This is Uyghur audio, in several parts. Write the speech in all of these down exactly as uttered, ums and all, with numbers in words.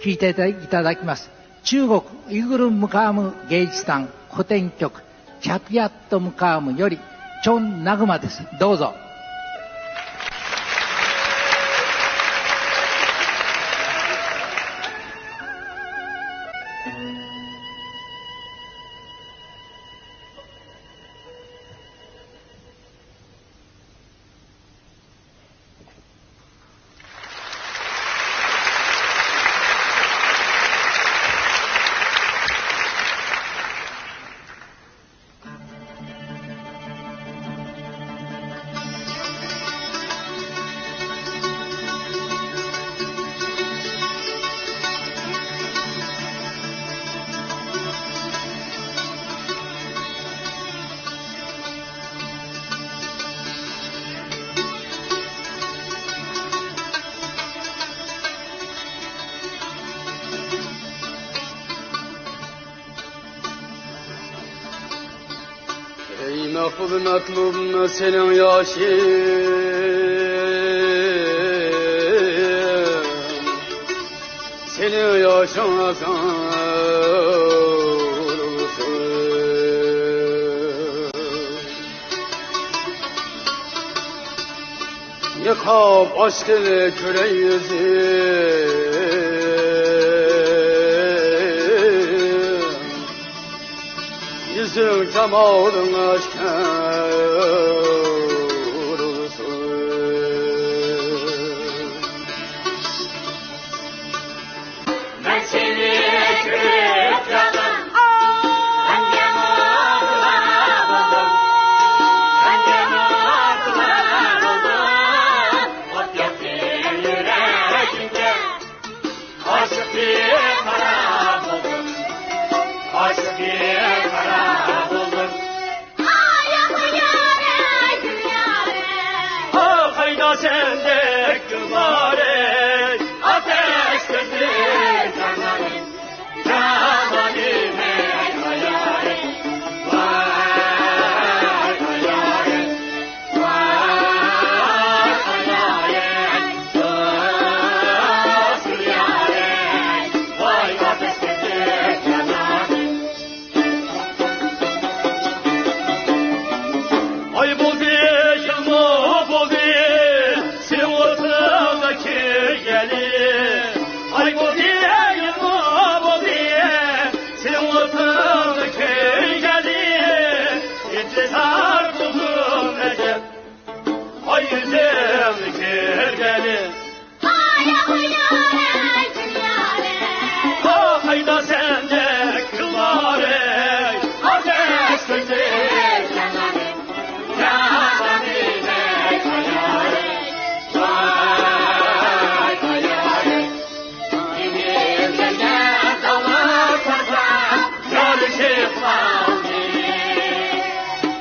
聞いていただきます。中国ウイグルムカーム芸術団古典曲、チャピアットムカームより、チョンナグマです。どうぞ。ئەي مەقبۇل مەتلۇبۇم، سېنىڭ ياشىڭ، سېنىڭ ياشىڭ ئازان بولسۇن. نىقاب ئاستىدا كۆرەي يۈزۈڭ، يۈزۈڭ جامالىڭ ئاشكارا بولسۇن. مەن سېنى كۆرۈپ جانىم، غەمگە مۇبتىلا بولدۇم، غەمگە مۇبتىلا بولدۇم. ئوت ياقتى يۈرىكىمگە، ئاشىق بىقارار بولدۇم، ئاشىق بىقارار بولدۇم. ئاھ، قايدا سەندەك گۈللارى، ئاتەش كۆزلۈك جانانىم، جانانىم، ھەي ھايالىم، ۋاي ھايالىم، ۋاي ھايالىم، دوست يارىم، ۋاي ئاتەش كۆزلۈك جانانىم. ئاي بولدى، يىلمۇ بولدى، سېنىڭ ئوتۇڭغا كۆيگىلى. ئاي بولدى، يىلمۇ بولدى، سېنىڭ ئوتۇڭغا كۆيگىلى. ئىنتىزار قىلدىم ئەجەب، ئاي يۈزۈڭنى كۆرگىلى. قايدا سەندەك گۈللارى، ئاتەش كۆزلۈك جانانىم، جانانىم، ھايالىم، ۋاي ھايالىم. مېنى بىلگەن داۋا سازا يارىشىپ قالدى.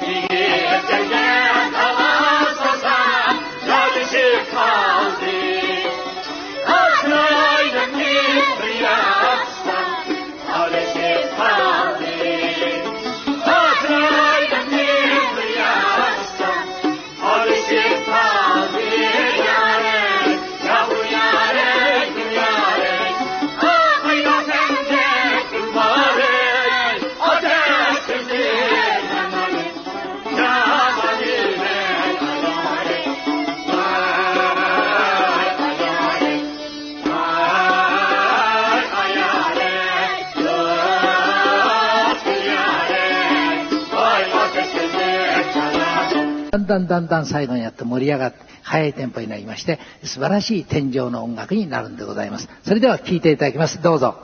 مېنى بىلگەن داۋا سازا يارىشىپ قالدى. ئاسرايلىمنى بىر ياقسام، ئالىشىپ قالدى. ئاسرايلىمنى بىر ياقسام، ئالىشىپ قالدى يارىم، ياۋ يارىم، يارىم. ئاھ، قايدا سەندەك گۈللارى، ئاتەش كۆزلۈك جانانىم.だんだんだんだん最後になって盛り上がって、速いテンポになりまして、素晴らしい天井の音楽になるんでございます。それでは、聴いていただきます。どうぞ。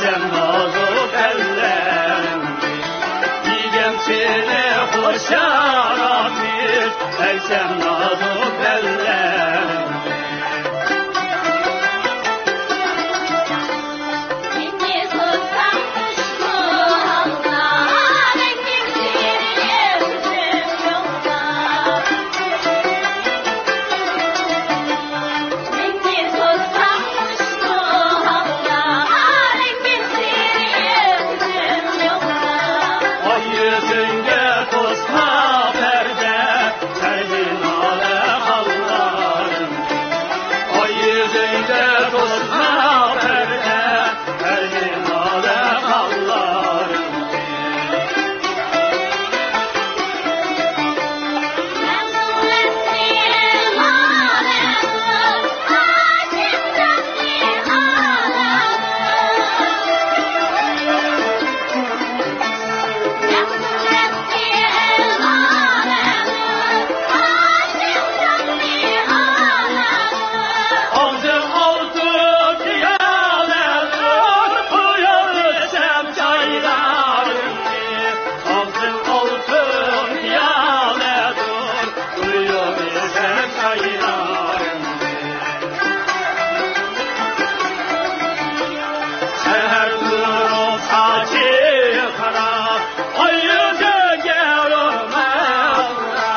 سەن نازۇك ئەللەرنى، دېگەن سېنى خۇشال ئاتمىش، ئەي سەن نازۇك ئەللەرنى. ئاي يۈزۈڭگە توسما پەردە، سەرگىنالە خاللارىم. ئاي يۈزۈڭگە توسما پەردە، سەرگىنالە خاللارىم. ئالدىم ئالتۇن پىيالەدۇر، قۇيۇۋەرسەم چايلارىمنى. ئالدىم ئالتۇن پىيالەدۇر، قۇيۇۋەرسەم چايلارىمنى. سەھەر تۇرۇپ ساچى قارا، ئاي يۈزۈڭگە ئۇرما ئۇرا.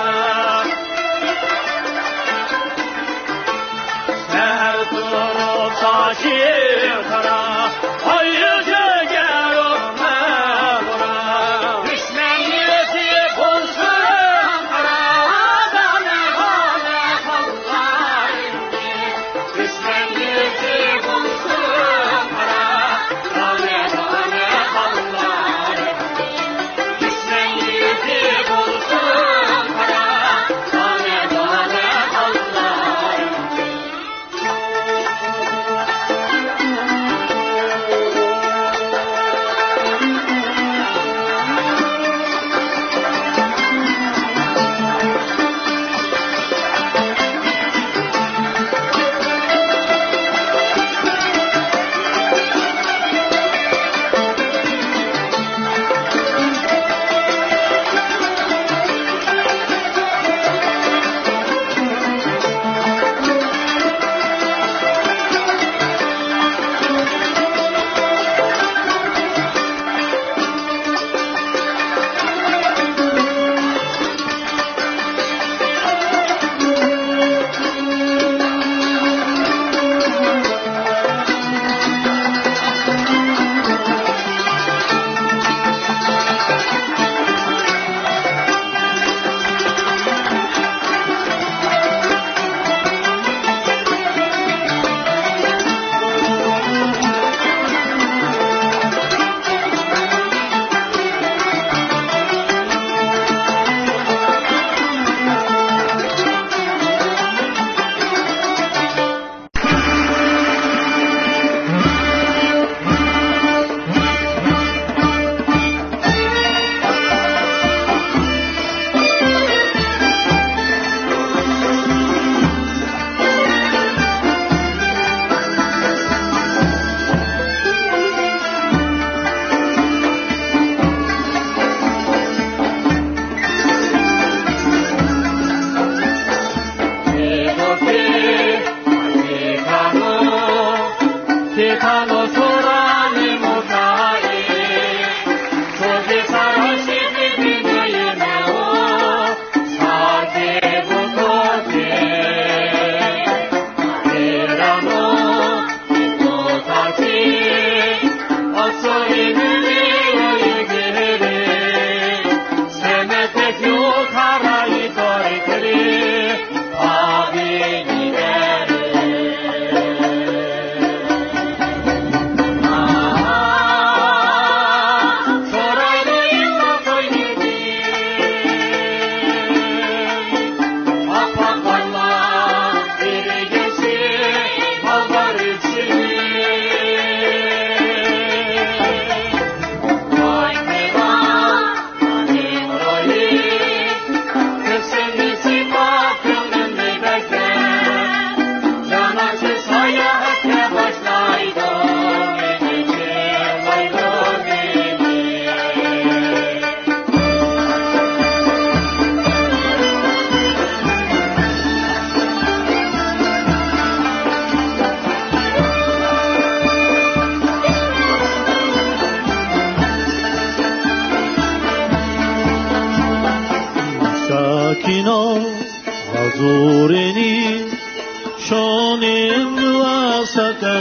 سەھەر تۇرۇپ ساچى قارا، ئاي يۈزۈڭگە ئۇرما ئۇرا. دۈشمەن يۈزى بولسۇن قارا، دانە دانە خاللارىمنى.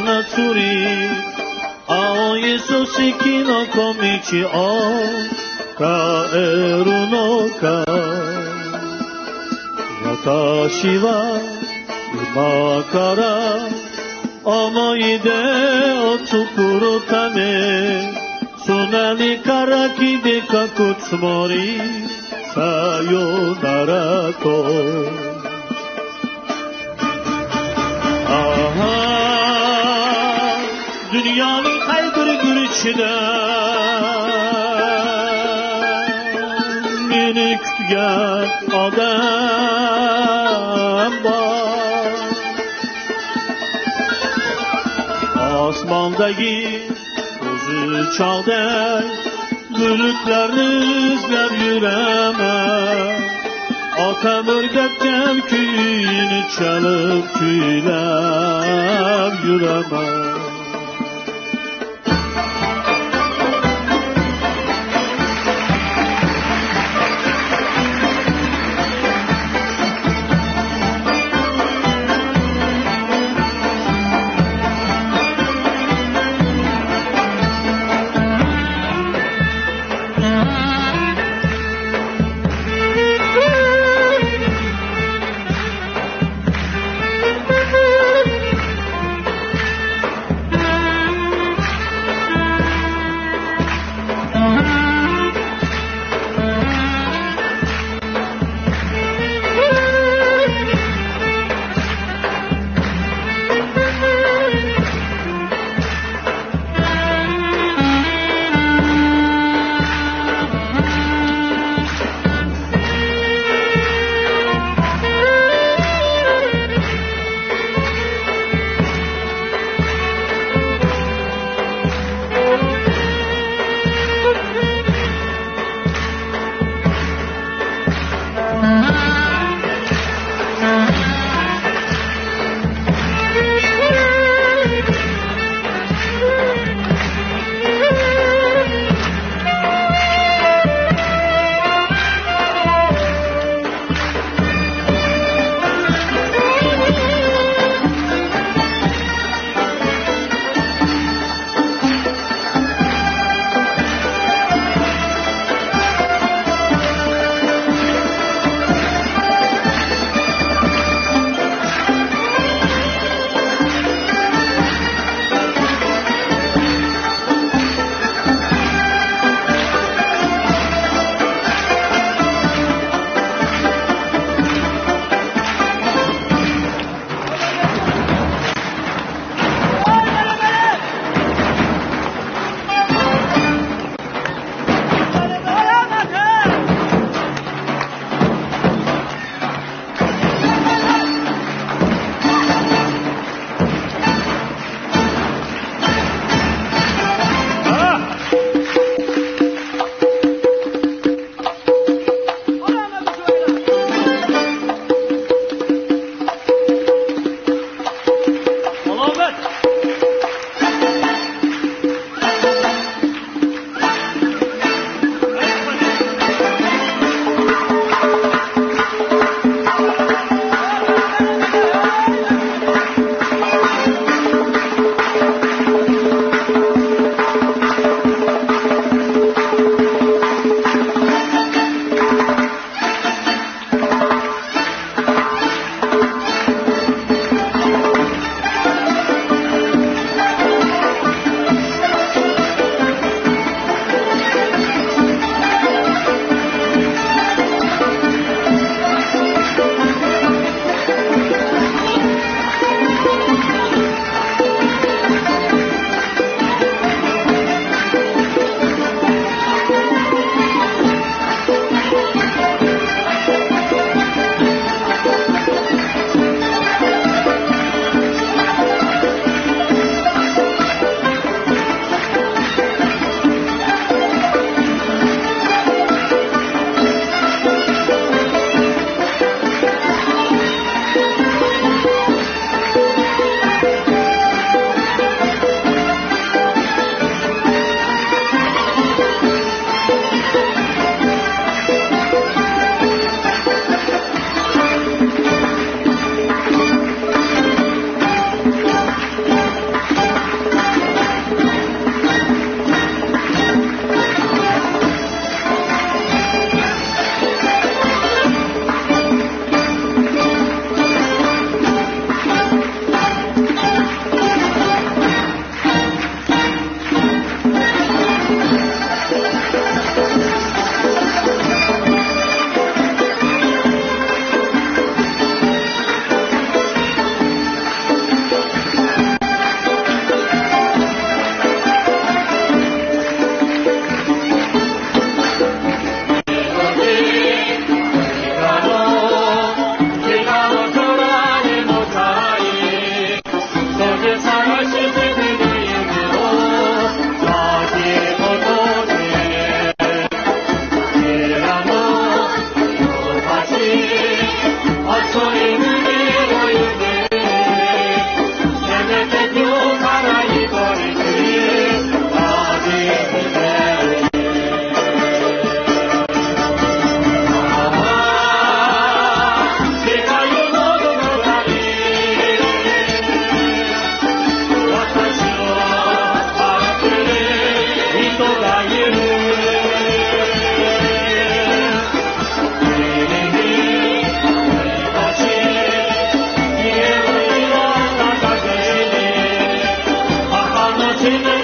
Tsuri, aoi sosiki no komichi o kaeru no ka. Watashi wa imakara omoide o tsukuru tame, tsunami kara kidekaku tsumori, sayonara to. Aha, dünyanın her bir gürçüde beni kütgen adam var. Osmondagi o'zi chog'day bulutlarni izlab yuraman. Otam o'rgatgan kuyni chalib, kuylab yuraman. سېنى